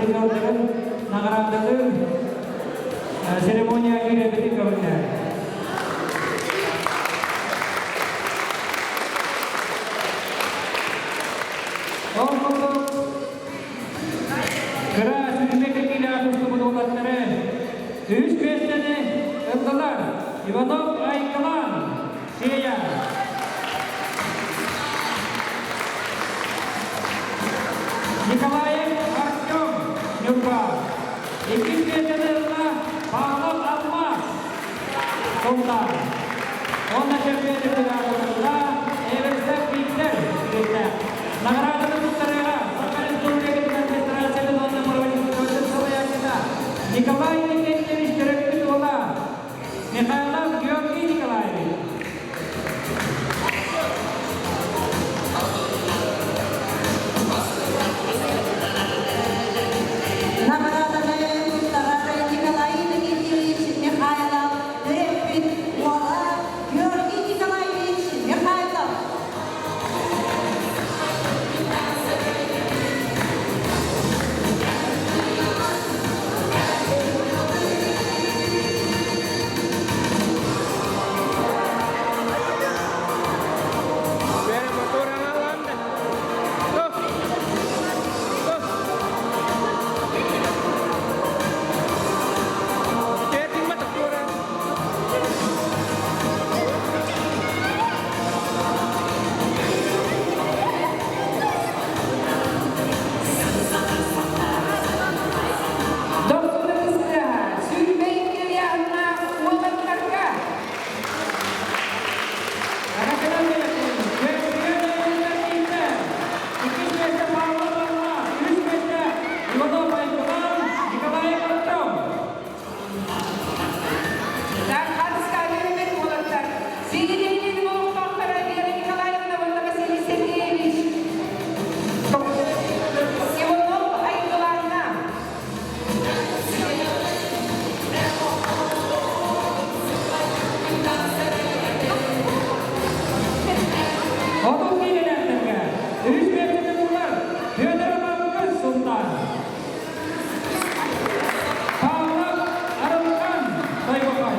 призердарын наҕараадалыыр церемония киирэбитин көҕүллээн. Ол курдук кыра сүүрбэ киргиилээх тустубут уолаттары үһүс миэстэни ыллылар Иванов Айкалан, Сея. Николаев Артем, Ньурба. Иккис миэстэни ылла Павлов Алмаз, Султан. Уонна чөмпүйүөн ылла Эверстов Виктор Кириллэ. Наҕарааданы туттарыаҕа Саха Республикатын администрациятын уонна правительствотын салайааччыта Николай Никитич төрөппүт уола Михайлов Георгий Николаевич. Наҕарааданы туттарар Николай Никитич Михайлов төрөппүт уола Георгий Николаевич Михайлов. Дохсунатыска сүүрбэйиккэлианнаах уолаттарга Иккис миэстэ Павлов Алмаз, үһүс миэстэ Иванов Айгылан, Николаев Артем. Хатыскааларымен уолаттар Сиэйэ олохтоохторо Вера Николаевна уонна Василий Сергеевич Иванов Айгыланна. Отут киилэлээхтэргэ үһүс миэстэни ыллылар Федоров Алгыс Султан, Павлов Арылхан Тойбохой.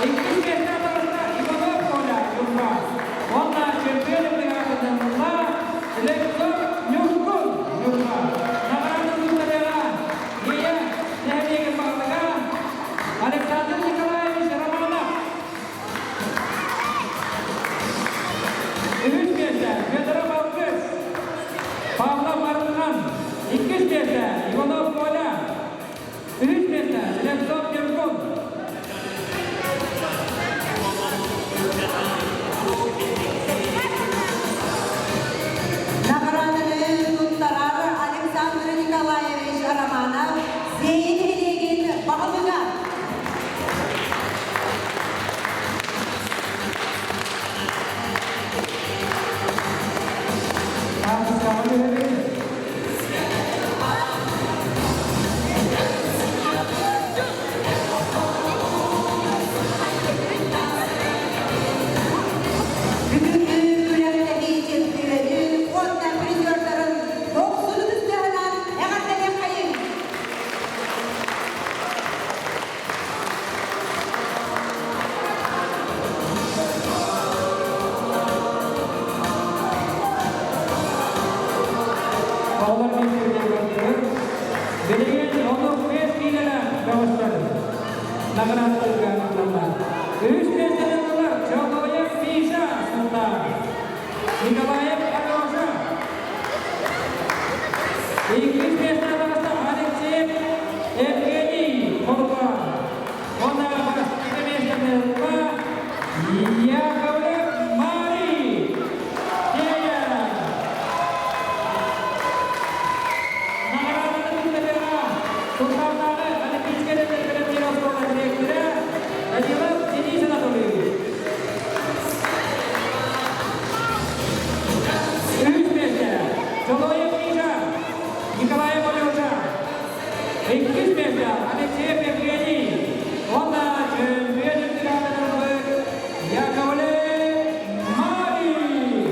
Иккис миэстэ таҕыста Иванов Коля Ньурба. Уонна чемпион бригадатын ылла Слепцов Ньургун Ньурба. Наҕараада туттарыаҕа Ия нэһилиэгин баһылыга Александр Николаевич Романов. Үһүс миэстэ Федоров Алгыс, Павлов Арылхан. Иккис миэстэ Иванов Коля. Үһүс миэстэ Слепцов Ньургун. Наҕарааданы туттарар Александр Николаевич Романов Сиэйэ нэһилиэгин баһылыга. Хаартыскаҕа түһэбит. Бүгүҥҥү күрэхтэһии чемпионун уонна призердарын дохсун ытыстыһынан эҕэрдэлиэххэйиҥ! Оҕолор бииргэ көрдүлэр. Билигин онук биэс киилэлээх бөҕөстөр наҕараадаларга аналлар. Үһүс миэстэни ыллылар Чолоев Миша Султан, Николаев Алеша. Иккис миэстэни таҕыста Алексеев Евгений Холба. Уонна бастакы миэстэни ылла Яковлев Марий Тея. Наҕарааданы туттарыаҕа Султааннааҕы Олимпийскай эрэллэр оскуола дириэктэрэ Данилов Денис Анатольевич. Үһүс миэстэ Чолоев Миша, Николаев Алеша. Иккис миэстэ Алексеев Евгений уонна чөмпүйүөн үрдүк Яковлев Марий.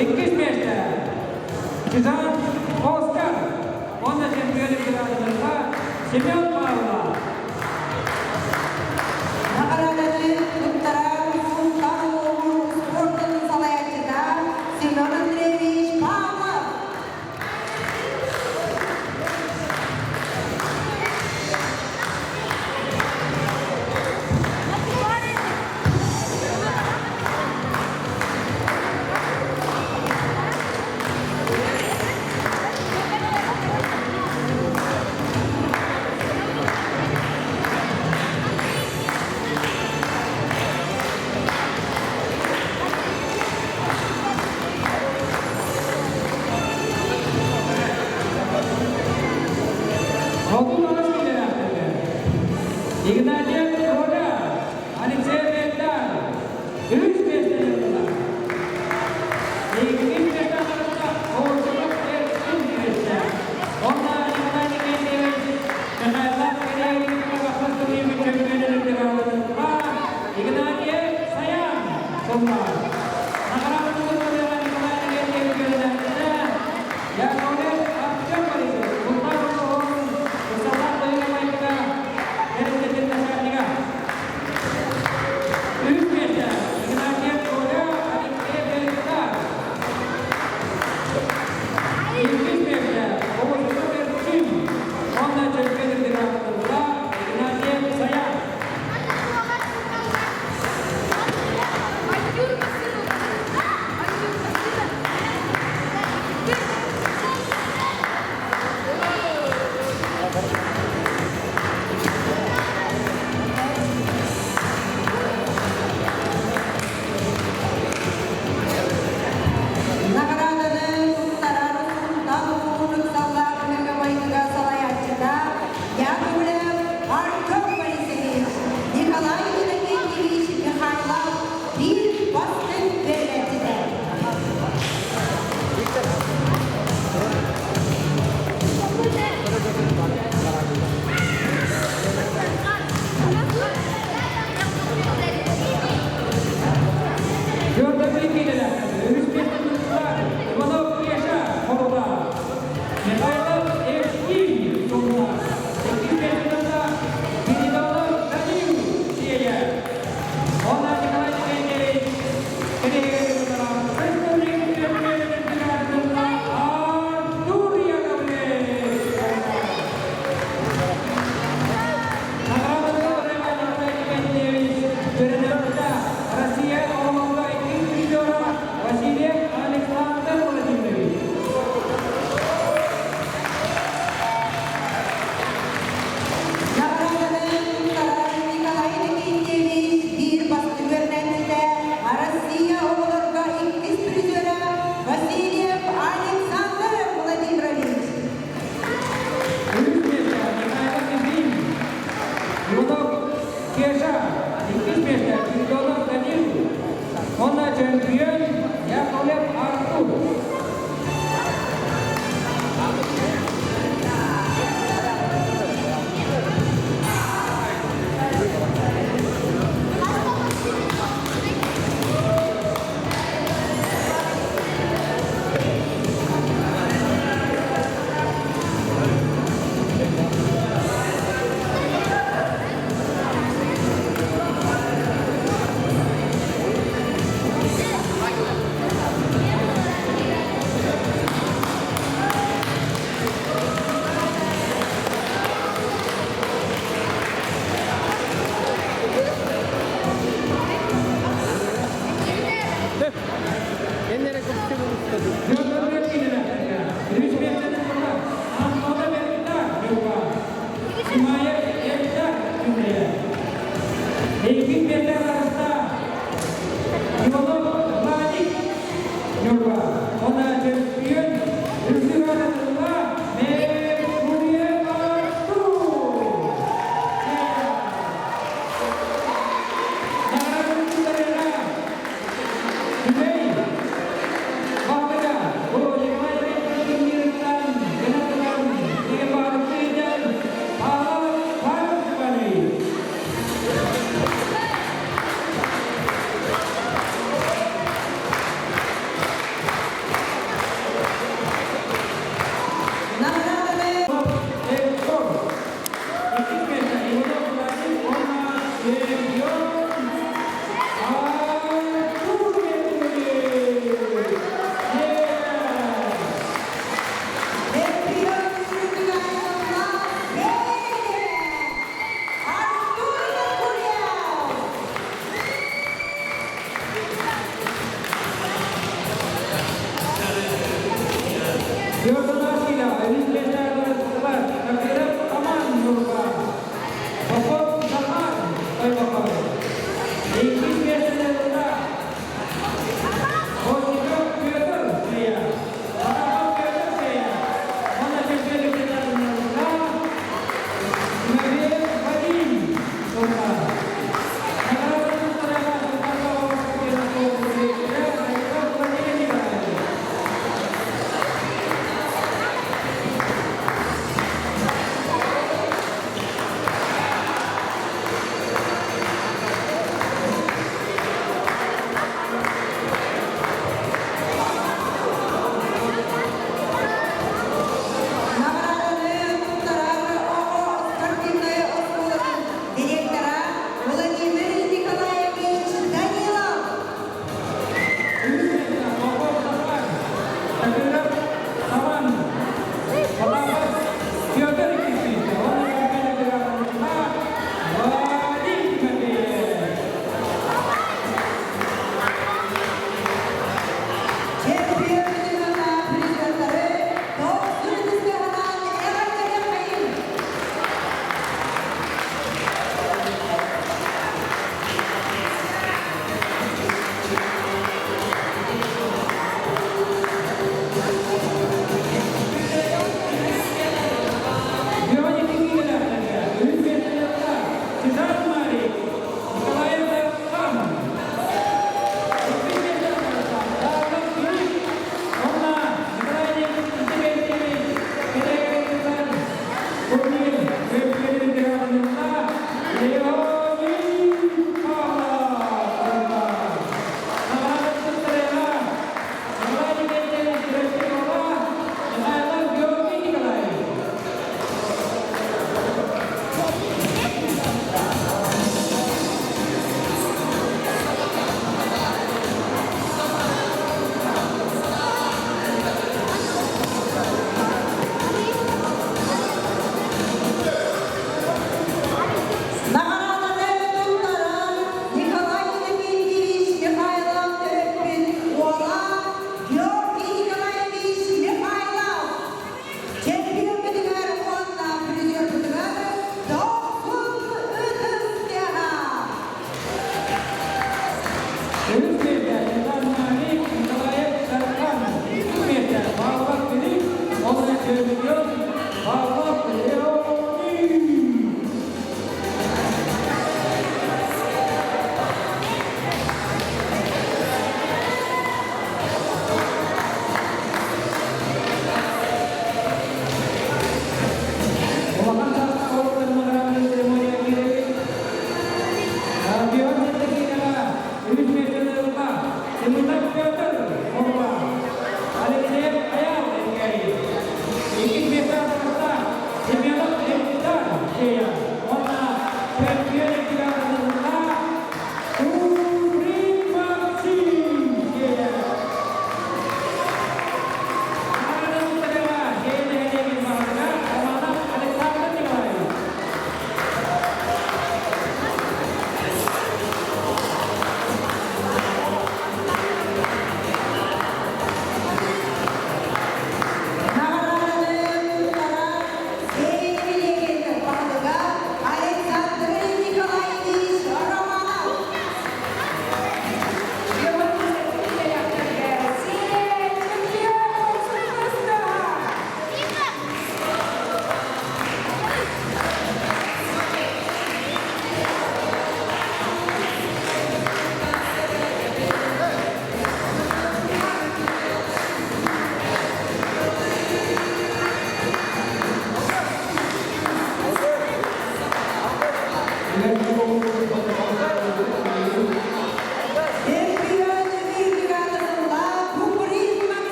Иккис миэстэ Чжан Оскар уонна чемпион гражданка Семен Павлов. Наҕарааданы туттарар Сунтаар улууһун спордун салайааччыта Семен Андреевич Павлов. Хотун аҕыс киилэлээхтэргэ Игнатьев Коля, Алексей Бендар үс миэстэни ыллылар. Иккис миэстэ аҕыста Осипов Эрчим киирдэ. Онно Николай Никитич Михайлов Кириллович Бахмат Кириллович чөмпүйүннэрин Игнатьев Саян сыллар. Наҕарааданы Николай Никитич үөрэнээччитэ Яковлев Артем Борисович Сунтаар улууһун Ыксаллаах быһыыга-майгыга тэрилтэтин начальнига. Үс миэстэ Игнатьев Коля, Алексей Берестар. Иккис миэстэ Осипов Эрчим уонна чөмпүйүн грамоталара Игнатьев Саян.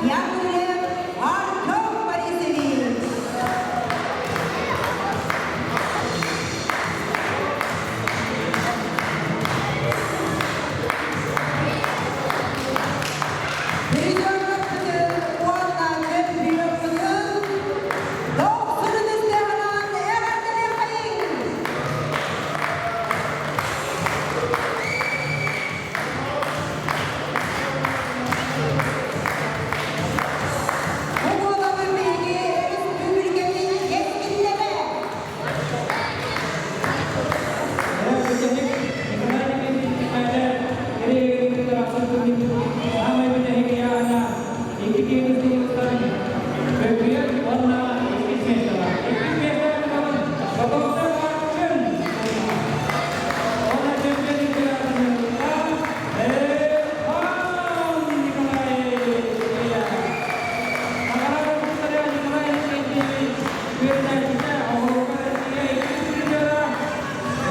Яковлев Артем Борисович. Призердарбытын уонна чемпиоммутун дохсунун истэҕинэн эҕэрдэлиэххэйиҥ! Бу буолабын биһиги өрөспүүбүлүкэбит кэскиллэрэ!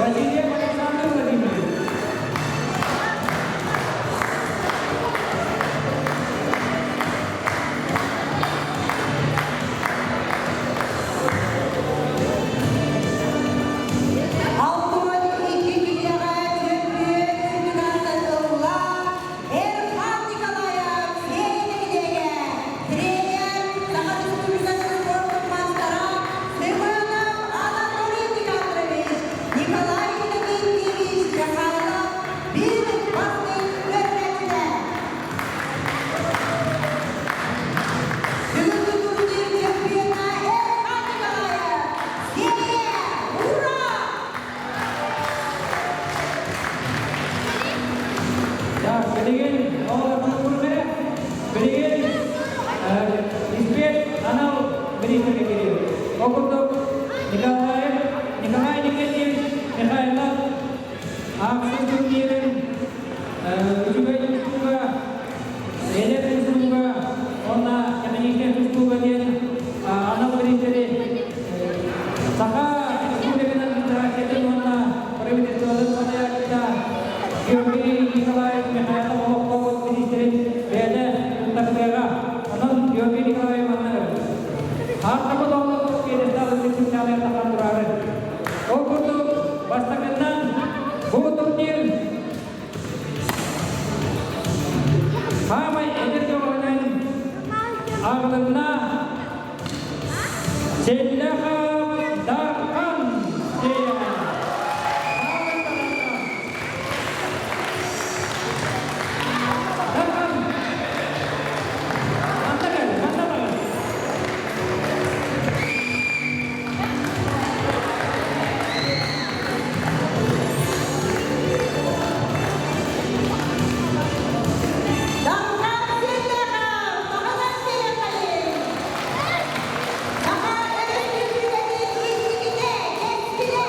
Васильев Александр Владимирович. 62 киилэҕэ чөмпүйүөн үрдүк аатын ылла Эрхан Николаев Сиэйэ нэһилиэгэ, тренер, Саха Республикатын спордун маастара Семенов Анатолий Никандрович, Николай Иннокентьевич Михайлов биир бастыҥ үөрэнээччитэ. Бүгүҥҥү турнир чемпиона Эрхан Николаев! Сиэйэ! Ура! Так, билигин оҕолорбут билигин испиэт анал бириистэргэ кириэбит. Ол курдук Николаев Николай Никитич Михайлов ахсыс турнирын үчүгэй тустууга, эдэр тустууга уонна техническэй тустууга диэн анал бириистэри Саха Республикатын администрациятын уонна правительствотын салайааччыта Георгий Николаев Михайлов олохтообут министрин бэйэтэ туттарсыаҕа. Онон Георгий Николаев манна Аартапыт оҕолорбут пьедестал үрдүк тахан тураары. Ол курдук бастакынан бу турнир саамай эдэр көҕүнэн ааҕылынна Селлэхов Дархан диэн. Дархан! Манна кэл, манна баар. Дархан Селлэхов, Маҕанан Селлэхович! Саха Өрөспүүбүлүкэтин инникитэ, кэскилэ!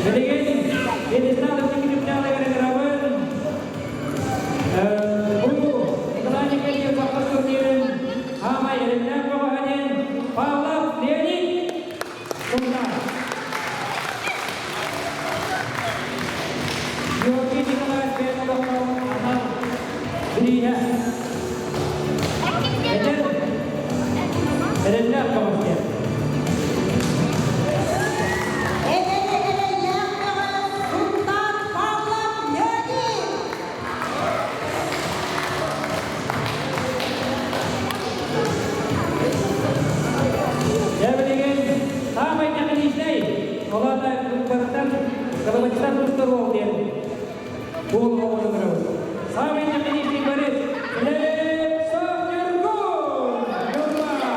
Билигин пьедестал үрдүк ыҥырабын. Бу Николай Николаевич Сахар турнирын хаамай эрэллээх бөҕөһө диэн Павлов Леонид Султан. Георгий Николаевич бэйэтэ олохтоох анал бирииһэ. Эдэр эрэллээх бөҕөс диэн. Эдэр эрэллээх бөҕөс Султан Павлов Леонид! Дьэ билигин саамай техничнэй, ол аата кылбарыттан, кылабаччытан тустар уол диэн уол оҕону көрөбүт. Саамай техничный борец Слепцов Ньургун! Ньурба!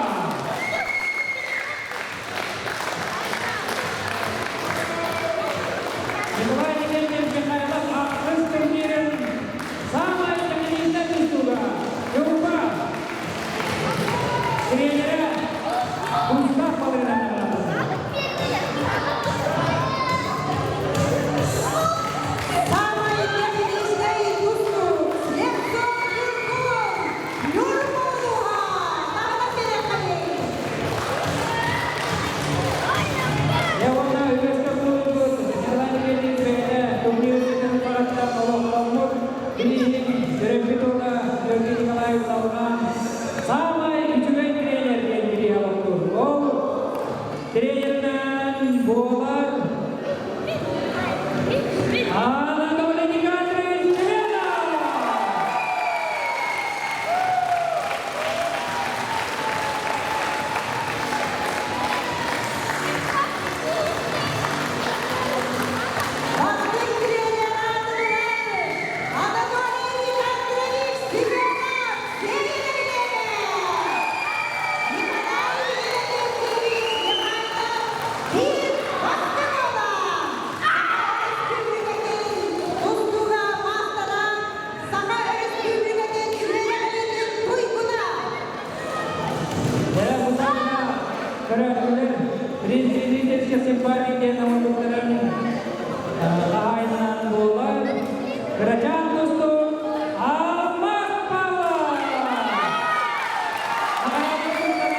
буолар Анатолий Никандрович Членов! Бастыҥ тренер аатынан Анатолий Никандрович Семенов сиэринэ Николай Иннокентьевич Михайлов биир бастыҥ уола! Өрөспүүбүлүкэтин тустууга маастара, Саха Өрөспүүбүлүкэтин үөрэҕириитин туйгуна! Дьэ, бу саҕана көрөөччүлэр Президентская симпатия диэн омуктарын хаһаайынынан буолар Кырачаан тустуук Алмаз Павлов! Наҕараадаларыттан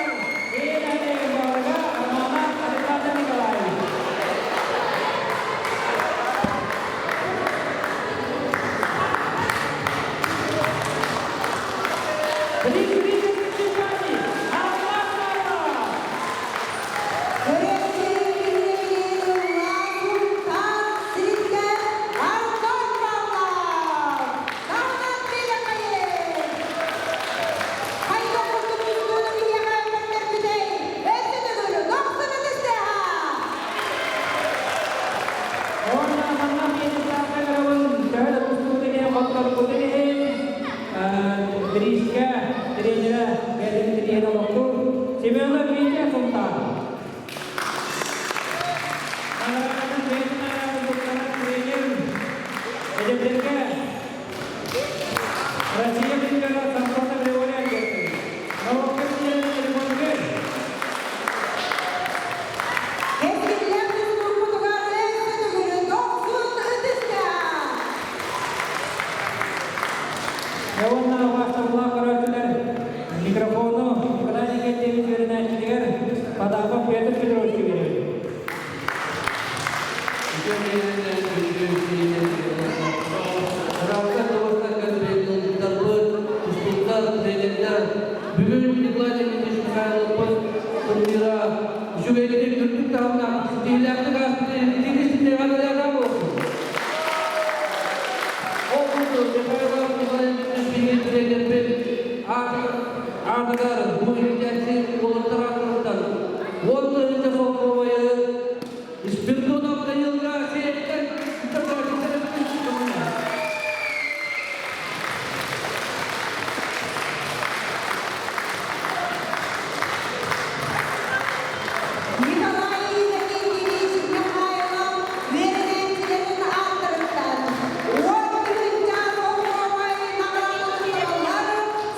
Бэйэлэһэ баҕаларга Романов Александр Николаевич. Президентская симпатия Алмаз Павлов! Көрөөччү биһирэбилин ылла Сунтаар сириттэн Антон Павлов! Таһынан биэрэхэйин! Хайдах курдук тустууну биһиэхэ көрдөрбүтэй? Өссө төгүл дохсун ытыстыаҕа! Уонна манна пьедесталга көрөбүн, төһө да тустуутун иһин, хотторбутун иһин, бириискэ тренерэ бэйэтин тириэһин олохтуур Семенов Витя Сунтаар. Наҕараадатын бэйэтин аатын туттарар тренер эдэрдэргэ Россия чемпиона Самсонов Григорий Альбертович. Норуокка тиийэн телефоныгар Кэскиллээх тустуукпутугар өссө төгүл дохсун ытыстыаҕа! Уонна убаастабыллаах көрөөччүлэр микрофону Николай Николаевич үөрэнээччитигэр Потапов Петр Петровичка биэрэбит. Бүгүн Николай Никитич Михайловпыт турнира үчүгэйдик үрдүк таһымнаах ситиһиилээхтик ааспытын итиитик буолсун. Ол курдук Михайлов Николай Никитич биһиги тренербит аатыгар бу иитээччи уолаттар ааттарыттан 10 тыһыынча солкуобайы Спирдонов Данилга сиэттэн Николай Иннокентьевич Михайлов үөрэнээччилэрин ааттарыттан 10 тыһыынча солкуобай наҕараадаланнараллар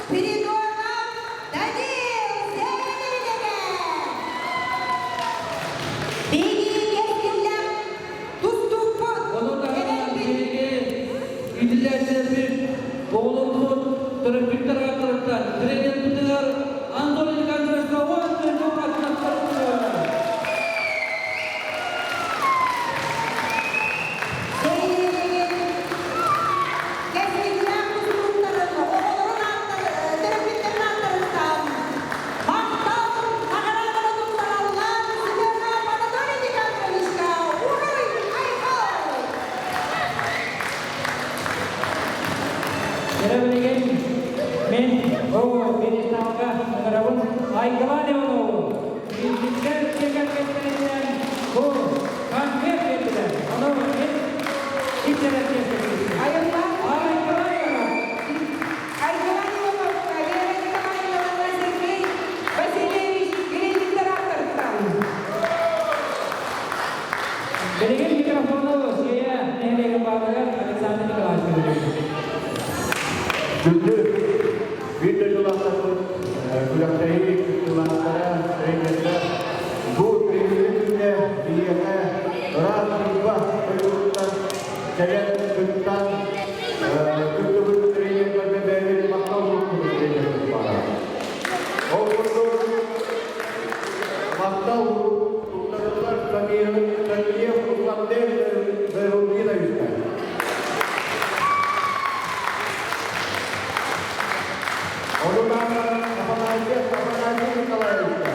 Спиридонов Данил Северинэгэ! Биһиги кэскиллээх тустуукпут, Ону таһынан эрэйбит биһиги иитиллээччилэрбит, оҕолорбут, төрөппүттэр ааттарыттан тренербитигэр Антон Никандровичка 10 тыһыынча Сэрии кэскиллээх тустууктарын оҕолорун төрөппүттэрин ааттарыттан махтал наҕарааданы туттараллар Семенов Анатолий Никандровичка уруй айхал! Дьэ билигин мин бу пьедесталга ыҥырабын Айгылаан Иванову. Биирдиктэр дьиэ кэргэттэриттэн бу конфет биэрдилэр. Ону мин иккэрэр тиэстэ Айыллаан Айгылаан Иванов. Айгылаан Ивановка, Вера Николаевна Сергей Васильевич Гребиттер ааттарыттан. Билигин микрофону Сиэйэ нэһилиэгин баһылыгар Александр Николаевич биэрэбин. Күндү биир дойдулаахтарбыт, күрэхтэһии кыттыылаахтара, тренердэр, бу тренерин күнэ биһиэхэ ыраас Ньурба дойдутуттан кэлэн кыттан кыттыбыт тренердэргэ бэйэбит махтал уурбут тренербит баара. Ол курдук махтал туттарыллар Самиев Русланден Байрудиновичка. Ону таһынан Афанасьев Афанасий Николаевичка.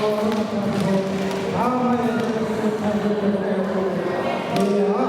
22 киилэҕэ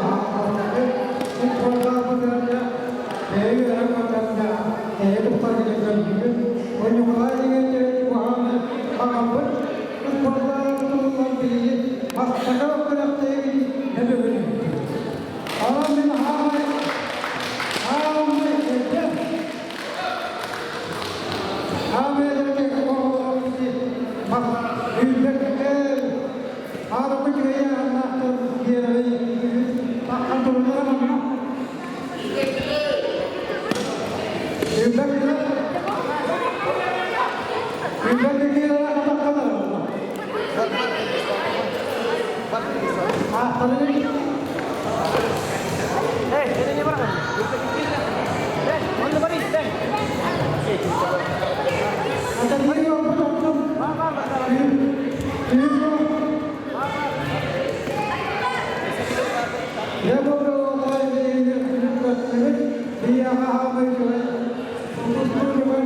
үһүс буолбут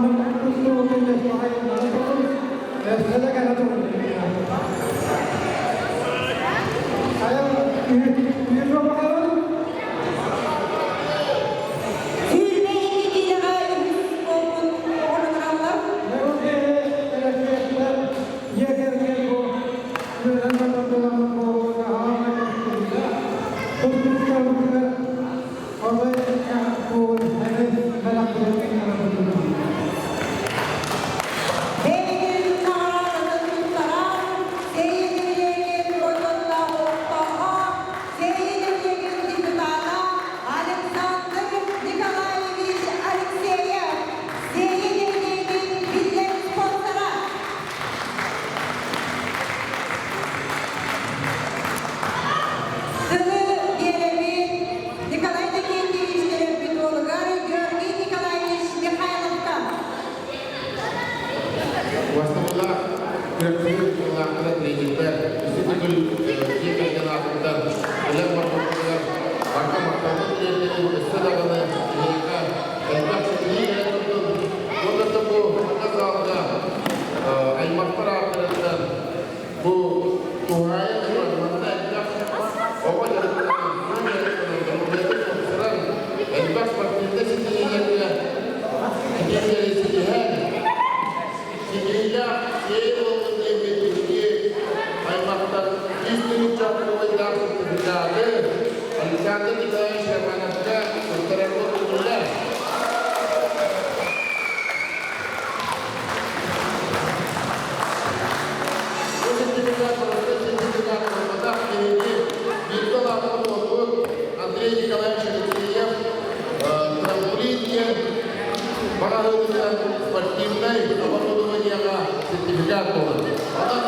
оҕону ыҥыраллар. Бэйэтин наҕараадатын туттарар Сэрии нэһилиэгин бочуоттаах олохтооҕо, Сэрии нэһилиэгин депутата Александр Николаевич Алексеев, Сэрии нэһилиэгин биллэр спонсора. Тылы биэрэбит Николай Иннокентьевич төрөппүт уолугар Георгий Николаевич Михайловка. Бастакылаах күрэхтэһии кыттыылаахтара тренердэр, үс төгүл дьиэ кэргэн аатыттан бэлэм барбыттарыгар барҕа махталбын тириэрдэбин, өссө даҕаны эһиэхэ элбэх ситиһии кэлэ турдун. Уонна да бу манна залга аймахтар ааттарыттан бу туһаайан туран манна элбэх оҕо дьарыктанан, дьон дьарыктанан, доруобуйатын тупсаран, элбэх спортивнай ситиһиилэргэ ситиһиилэри ситиһэн, ситиһиилээх киһи буоллун диэммит биһиги аймахтар үс тыһыынча убайдаах сертификаты Александр Николаевич Романовка туттарарбыт көҥүллэр. Бу сертификат простой сертификат буолбатах, биһиги бииргэ улааппыт уолбут Андрей Николаевич Алексеев трамплин диэн маҕаһыыныттан спортивнай оборудованиеҕа сертификат буолар. Онон